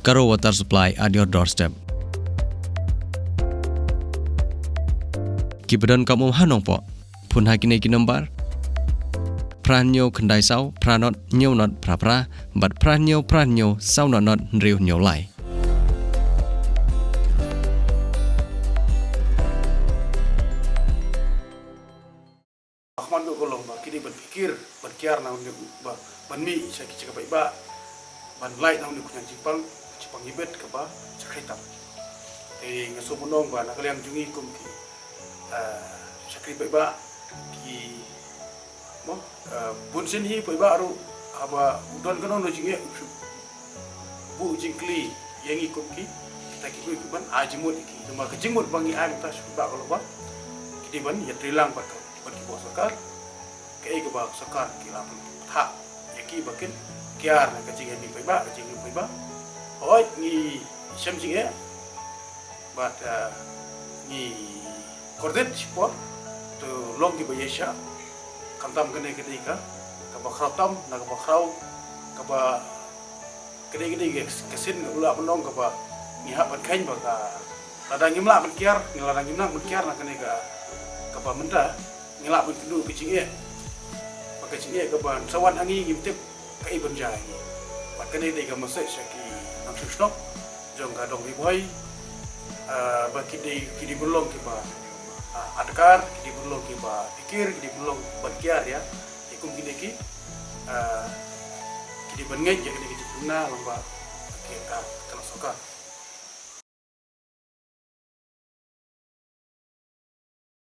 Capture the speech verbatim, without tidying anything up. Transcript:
Garo Water Supply at your doorstep. Ki ba don kam um ha Nongpoh, phone ha kine ki nombar: phra hynñiew khyndai saw phra nod hynñiew nod phra phra bad phra hynñiew phra hynñiew saw nod nod hynriew hynñiew lai. Ba khmat ruh ka long ba ki dei ban pyrkhat, ban kiar na une u, ba ban mih sha ki jaka paidbah, ban lait na une u khñiang jingpang, jingpang ibit kaba shakri tam. Te nga sngewbha ban ong ba na ka liang jong ngi kum ki, ah, shakri paidbah, ki, mo, ah, bun sien hi paidbah ruh, haba u don kano kano jingeh, u shu buh jingkylli ïa ngi kum ki, kita ki briew kiban ai jingmut ïa ki. Namar ka jingmut ba ngi ai mynta sha paidbah ka long ba ki dei ban ïatreilang bad ka, bad kiba sorkar. Kaei kaba sorkar ki la pynthah ïa ki ba kin kiar na ka jingim paidbah, ka jingim paidbah. Hooid, ngi shem jingeh bad, eh, ngi kordit shipor, to long kiba ïaishah. Khamtam kane ka dei ka, kaba khraw tam na kaba khraw, kaba, ka dei, ka dei ka sien, u lah ban ong, kaba ngi hap ban kheiñ ba ka, lada ngim lah ban kiar, ngi, lada ngim lah ban kiar na kane ka, kaba mynta ngi lah ban kynduh ka jingeh, ba ka jingeh kaban sa wan ha ngi ngim tip kaei ban jia ha ngi. Bad kane dei ka message sha ki nongshong shnong jong ka dong Ri Bhoi, ah, ba ki dei, ki dei ban long kiba, ah, adkar, ki dei ban long kiba pyrkhat, ki dei ban long ban kiar ïa, ïa kum kine ki, ah, ki dei ban ngeit ïa kine ki jingpynbna lyngba ki, ah, ka sorkar.